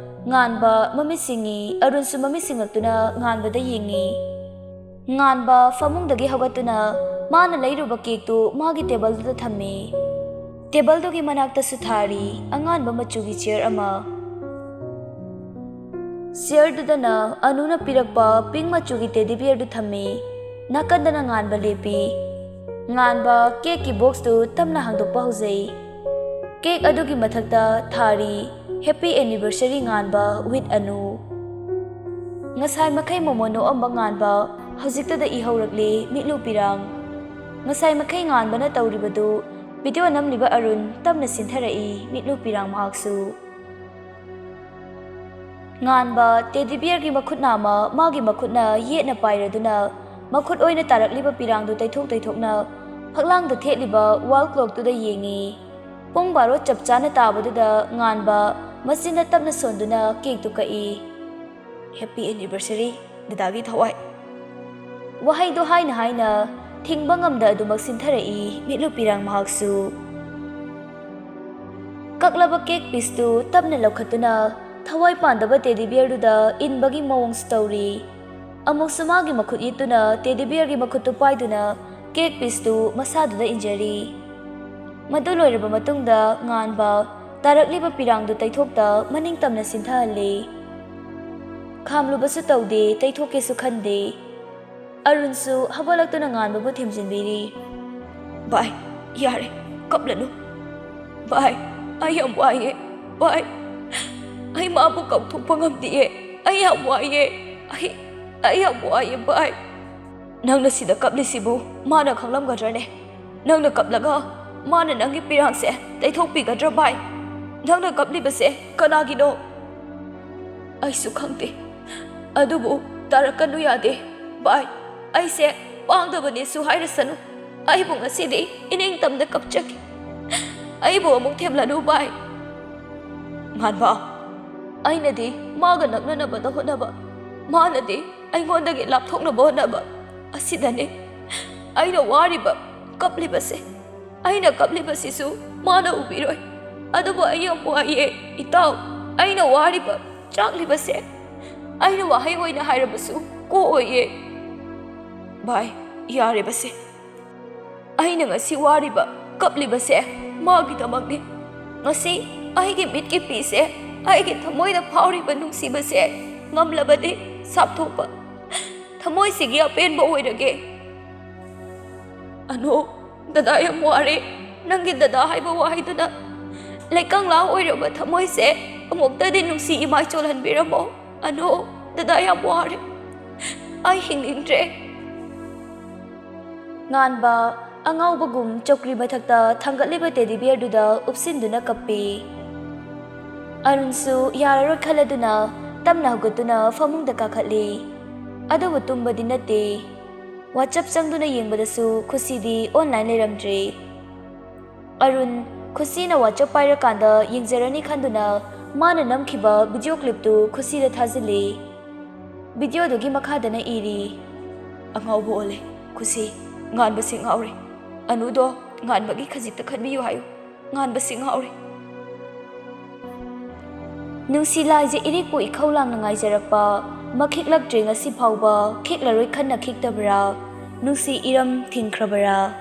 ꯉꯥꯟꯕ ꯃꯃꯤꯠ ꯁꯤꯡꯉꯤ, ꯑꯔꯨꯟꯁꯨ ꯃꯃꯤꯠ ꯁꯤꯡꯂꯛꯇꯨꯅ ꯉꯥꯟꯕꯗ ꯌꯦꯡꯉꯤ꯫ ꯉꯥꯟꯕ ꯐꯃꯨꯡꯗꯒꯤ ꯍꯧꯒꯠꯇꯨꯅ ꯃꯥꯅ ꯂꯩꯔꯨꯕ ꯀꯦꯛꯇꯨ ꯃꯥꯒꯤ ꯇꯦꯕꯜꯗꯨꯗ ꯊꯝꯃꯤ꯫ ꯇꯦꯕꯜꯗꯨꯒꯤ ꯃꯅꯥꯛꯇꯁꯨ ꯊꯥꯔꯤ ꯑꯉꯥꯟꯕ ꯃꯆꯨꯒꯤ ꯆꯤꯌꯔ ꯑꯃ꯫ ꯆꯤꯌꯔꯗꯨꯗꯅ ꯑꯅꯨꯅ ꯄꯤꯔꯛꯄ ꯄꯤꯡ ꯃꯆꯨꯒꯤ ꯇꯦꯗꯤ ꯕꯤꯌꯔꯗꯨ ꯊꯝꯃꯤ꯫ ꯅꯥꯀꯟꯗꯅ ꯉꯥꯟꯕ ꯂꯦꯞꯄꯤ꯫ ꯉꯥꯟꯕ ꯀꯦꯛꯀꯤ ꯕꯣꯛꯁꯇꯨ ꯇꯞꯅ ꯍꯥꯡꯗꯣꯛꯄ ꯍꯧꯖꯩ꯫ ꯀꯦꯛ ꯑꯗꯨꯒꯤ ꯃꯊꯛꯇ ꯊꯥꯔꯤ, "Happy anniversary ꯉꯥꯟꯕ with ꯑꯅꯨ꯫" ꯉꯁꯥꯏ ꯃꯈꯩ ꯃꯣꯃꯣꯟ ꯅꯣꯛꯑꯝꯕ ꯉꯥꯟꯕ ꯍꯧꯖꯤꯛꯇꯗ ꯏ ꯍꯧꯔꯛꯂꯦ ꯃꯤꯠꯂꯨ ꯄꯤꯔꯥꯡ꯫ ꯉꯁꯥꯏ ꯃꯈꯩ ꯉꯥꯟꯕꯅ ꯇꯧꯔꯤꯕꯗꯨ ꯚꯤꯗꯤꯑꯣ ꯅꯝꯂꯤꯕ ꯑꯔꯨꯟ ꯇꯞꯅ ꯆꯤꯟꯊꯔꯛꯏ ꯃꯤꯠꯂꯨ ꯄꯤꯔꯥꯡ ꯃꯍꯥꯛꯁꯨ꯫ ꯉꯥꯟꯕ ꯇꯦꯗꯤ ꯕꯤꯌꯔꯒꯤ ꯃꯈꯨꯠ ꯅꯥꯝꯃ ꯃꯥꯒꯤ ꯃꯈꯨꯠꯅ ꯌꯦꯠꯅ ꯄꯥꯏꯔꯗꯨꯅ ꯃꯈꯨꯠ ꯑꯣꯏꯅ ꯇꯥꯔꯛꯂꯤꯕ ꯄꯤꯔꯥꯡꯗꯨ ꯇꯩꯊꯣꯛ ꯇꯩꯊꯣꯛꯅ ꯐꯛꯂꯥꯡꯗ ꯊꯦꯠꯂꯤꯕ ꯋꯥꯜ ꯀ꯭ꯂꯣꯛꯇꯨꯗ ꯌꯦꯡꯉꯤ꯫ ꯄꯨꯡ ꯕꯥꯔꯣ ꯆꯞ ꯆꯥꯅ ꯇꯥꯕꯗꯨꯗ ꯉꯥꯟꯕ ꯃꯆꯤꯟꯗ ꯇꯞꯅ ꯁꯣꯟꯗꯨꯅ ꯀꯦꯛꯇꯨ ꯀꯛꯏ꯫ "Happy anniversary, ꯗꯗꯥꯒꯤ ꯊꯋꯥꯏ꯫" ꯋꯥꯍꯩꯗꯣ ꯍꯥꯏꯅ ꯍꯥꯏꯅ ꯊꯤꯡꯕ ꯉꯝꯗ ꯑꯗꯨꯃꯛ ꯆꯤꯟꯊꯔꯛꯏ ꯃꯤꯠꯂꯨ ꯄꯤꯔꯥꯡ ꯃꯍꯥꯛꯁꯨ꯫ ꯀꯛꯂꯕ ꯀꯦꯛ ꯄꯤꯁꯇꯨ ꯇꯞꯅ ꯂꯧꯈꯠꯇꯨꯅ ꯊꯋꯥꯏ ꯄꯥꯟꯗꯕ ꯇꯦꯗꯤ ꯕꯤꯌꯔꯗꯨꯗ ꯏꯟꯕꯒꯤ ꯃꯑꯣꯡꯁꯨ ꯇꯧꯔꯤ꯫ ꯑꯃꯨꯛꯁꯨ ꯃꯥꯒꯤ ꯃꯈꯨꯠ ꯌꯦꯠꯇꯨꯅ ꯇꯦꯗꯤ ꯕꯤꯌꯔꯒꯤ ꯃꯈꯨꯠꯇꯨ ꯄꯥꯏꯗꯨꯅ ꯀꯦꯛ ꯄꯤꯁꯇꯨ ꯃꯁꯥꯗꯨꯗ ꯏꯟꯖꯔꯤ꯫ ꯃꯗꯨ ꯂꯣꯏꯔꯕ ꯃꯇꯨꯡꯗ ꯉꯥꯟꯕ ꯇꯥꯔꯛꯂꯤꯕ ꯄꯤꯔꯥꯡꯗꯨ ꯇꯩꯊꯣꯛꯇ ꯃꯅꯤꯡ ꯇꯝꯅ ꯁꯤꯟꯊꯍꯜꯂꯤ꯫ ꯈꯥꯝꯂꯨꯕꯁꯨ ꯇꯧꯗꯦ, ꯇꯩꯊꯣꯛꯀꯦꯁꯨ ꯈꯟꯗꯦ꯫ ꯑꯔꯨꯟꯁꯨ ꯍꯧꯒꯠꯂꯛꯇꯨꯅ ꯉꯥꯟꯕꯕꯨ ꯊꯦꯝꯖꯤꯟꯕꯤꯔꯤ꯫ "ꯚꯥꯏ, ꯌꯥꯔꯦ, ꯀꯞꯂꯅꯨ꯫ ꯚꯥꯏ, ꯑꯩ ꯌꯥꯝ ꯋꯥꯏꯌꯦ꯫ ꯚꯥꯏ, ꯑꯩ ꯃꯥꯕꯨ ꯀꯥꯎꯊꯣꯛꯄ ꯉꯝꯗꯤꯌꯦ꯫ ꯑꯩ ꯌꯥꯝ ꯋꯥꯏꯌꯦ꯫ ꯑꯩ, ꯑꯩ ꯌꯥꯝ ꯋꯥꯏꯌꯦ, ꯚꯥꯏ꯫" "ꯅꯪꯅ ꯁꯤꯗ ꯀꯞꯂꯤꯁꯤꯕꯨ ꯃꯥꯅ ꯈꯪꯂꯝꯒꯗ꯭ꯔꯅꯦ? ꯅꯪꯅ ꯀꯞꯂꯒ ꯃꯥꯅ ꯅꯪꯒꯤ ꯄꯤꯔꯥꯡꯁꯦ ꯇꯩꯊꯣꯛꯄꯤꯒꯗ꯭ꯔꯥ, ꯚꯥꯏ? ꯅꯪꯅ ꯀꯞꯂꯤꯕꯁꯦ ꯀꯅꯥꯒꯤꯅꯣ?" "ꯑꯩꯁꯨ ꯈꯪꯗꯦ꯫ ꯑꯗꯨꯕꯨ ꯇꯥꯔꯛꯀꯅꯨ ꯌꯥꯗꯦ, ꯚꯥꯏ꯫ ꯑꯩꯁꯦ ꯄꯥꯡꯗꯕꯅꯦꯁꯨ ꯍꯥꯏꯔꯁꯅꯨ꯫ ꯑꯩꯕꯨ ꯉꯁꯤꯗꯤ ꯏꯅꯤꯡꯇꯝꯅ ꯀꯞꯆꯒꯦ꯫ ꯑꯩꯕꯨ ꯑꯃꯨꯛ ꯊꯦꯝꯂꯅꯨ, ꯚꯥꯏ꯫" "ꯉꯥꯟꯕ, ꯑꯩꯅꯗꯤ ꯃꯥꯒ ꯅꯛꯅꯅꯕꯗ ꯍꯣꯠꯅꯕ, ꯃꯥꯅꯗꯤ ꯑꯩꯉꯣꯟꯗꯒꯤ ꯂꯥꯞꯊꯣꯛꯅꯕ ꯍꯣꯠꯅꯕ꯫ ꯑꯁꯤꯗꯅꯦ ꯑꯩꯅ ꯋꯥꯔꯤꯕ, ꯀꯞꯂꯤꯕꯁꯦ꯫ ꯑꯩꯅ ꯀꯞꯂꯤꯕꯁꯤꯁꯨ ꯃꯥꯅ ꯎꯕꯤꯔꯣꯏ꯫ ꯑꯗꯨꯕꯨ ꯑꯩ ꯌꯥꯝ ꯋꯥꯏꯌꯦ, ꯏꯇꯥꯎ꯫ ꯑꯩꯅ ꯋꯥꯔꯤꯕ, ꯆꯥꯛꯂꯤꯕꯁꯦ ꯑꯩꯅ ꯋꯥꯍꯩ ꯑꯣꯏꯅ ꯍꯥꯏꯔꯕꯁꯨ ꯀꯣꯛꯑꯣꯏꯌꯦ꯫ ꯚꯥꯏ, ꯌꯥꯔꯦꯕꯁꯦ꯫ ꯑꯩꯅ ꯉꯁꯤ ꯋꯥꯔꯤꯕ, ꯀꯞꯂꯤꯕꯁꯦ ꯃꯥꯒꯤꯗꯃꯛꯅꯤ꯫ ꯉꯁꯤ ꯑꯩꯒꯤ ꯃꯤꯠꯀꯤ ꯄꯤꯁꯦ, ꯑꯩꯒꯤ ꯊꯃꯣꯏꯗ ꯐꯥꯎꯔꯤꯕ ꯅꯨꯡꯁꯤꯕꯁꯦ ꯉꯝꯂꯕꯗꯤ ꯁꯥꯞꯊꯣꯛꯄ, ꯊꯃꯣꯏꯁꯤꯒꯤ ꯑꯄꯦꯟꯕ ꯑꯣꯏꯔꯒꯦ꯫" "ꯑꯅꯣ, ꯗꯗꯥ ꯌꯥꯝ ꯋꯥꯔꯦ꯫ ꯅꯪꯒꯤ ꯗꯗꯥ ꯍꯥꯏꯕ ꯋꯥꯍꯩꯗꯨꯅ ꯂꯩꯀꯪꯂꯥ ꯑꯣꯏꯔꯕ ꯊꯃꯣꯏꯁꯦ ꯑꯃꯨꯛꯇꯗꯤ ꯅꯨꯡꯁꯤ ꯏꯃꯥꯏ ꯆꯣꯜꯍꯟꯕꯤꯔꯝꯃꯣ꯫ ꯑꯅꯣ, ꯗꯗꯥ ꯌꯥꯝ ꯋꯥꯔꯦ꯫ ꯑꯩ ꯍꯤꯡꯅꯤꯡꯗ꯭ꯔꯦ꯫" ꯉꯥꯟꯕ ꯑꯉꯥꯎꯕꯒꯨꯝ ꯆꯧꯀ꯭ꯔꯤ ꯃꯊꯛꯇ ꯊꯥꯡꯒꯠꯂꯤꯕ ꯇꯦꯗꯤ ꯕꯤꯌꯔꯗꯨꯗ ꯎꯞꯁꯤꯟꯗꯨꯅ ꯀꯞꯄꯤ꯫ ꯑꯔꯨꯟꯁꯨ ꯌꯥꯔꯔꯣꯏ ꯈꯜꯂꯗꯨꯅ ꯇꯞꯅ ꯍꯧꯒꯠꯇꯨꯅ ꯐꯃꯨꯡꯗ ꯀꯥꯈꯠꯂꯤ꯫ ꯑꯗꯨꯕꯨ ꯇꯨꯝꯕꯗꯤ ꯅꯠꯇꯦ꯫ WhatsApp ꯆꯪꯗꯨꯅ ꯌꯦꯡꯕꯗꯁꯨ ꯈꯨꯁꯤꯗꯤ online ꯂꯩꯔꯝꯗ꯭ꯔꯦ꯫ ꯑꯔꯨꯟ ꯈꯨꯁꯤꯅ WhatsApp ꯄꯥꯏꯔꯀꯥꯟꯗ ꯌꯦꯡꯖꯔꯅꯤ ꯈꯟꯗꯨꯅ ꯃꯥꯅ ꯅꯝꯈꯤꯕ video clipꯇꯨ ꯈꯨꯁꯤꯗ ꯊꯥꯖꯤꯜꯂꯤ꯫ Videoꯗꯨꯒꯤ ꯃꯈꯥꯗꯅ ꯏꯔꯤ, "ꯑꯉꯥꯎꯕ ꯑꯣꯜꯂꯦ ꯈꯨꯁꯤ, ꯉꯥꯟꯕꯁꯤ ꯉꯥꯎꯔꯦ꯫ ꯑꯅꯨꯗꯣ ꯉꯥꯟꯕꯒꯤ ꯈꯖꯤꯛꯇ ꯈꯟꯕꯤꯌꯨ ꯍꯥꯏꯌꯨ, ꯉꯥꯟꯕꯁꯤ ꯉꯥꯎꯔꯦ꯫" ꯅꯨꯡꯁꯤ ꯂꯥꯏꯖ ꯏꯔꯤꯛꯄꯨ ꯏꯈꯧ ꯂꯥꯡꯅ ꯉꯥꯏꯖꯔꯛꯄ ꯃꯈꯤꯛꯂꯛꯇ꯭ꯔꯦ ꯉꯁꯤ ꯐꯥꯎꯕ, ꯈꯤꯛꯂꯔꯣꯏ ꯈꯟꯅ ꯈꯤꯛꯇꯕ꯭ꯔꯥ? ꯅꯨꯡꯁꯤ ꯏꯔꯝ ꯊꯤꯡꯈ꯭ꯔꯕꯔꯥ?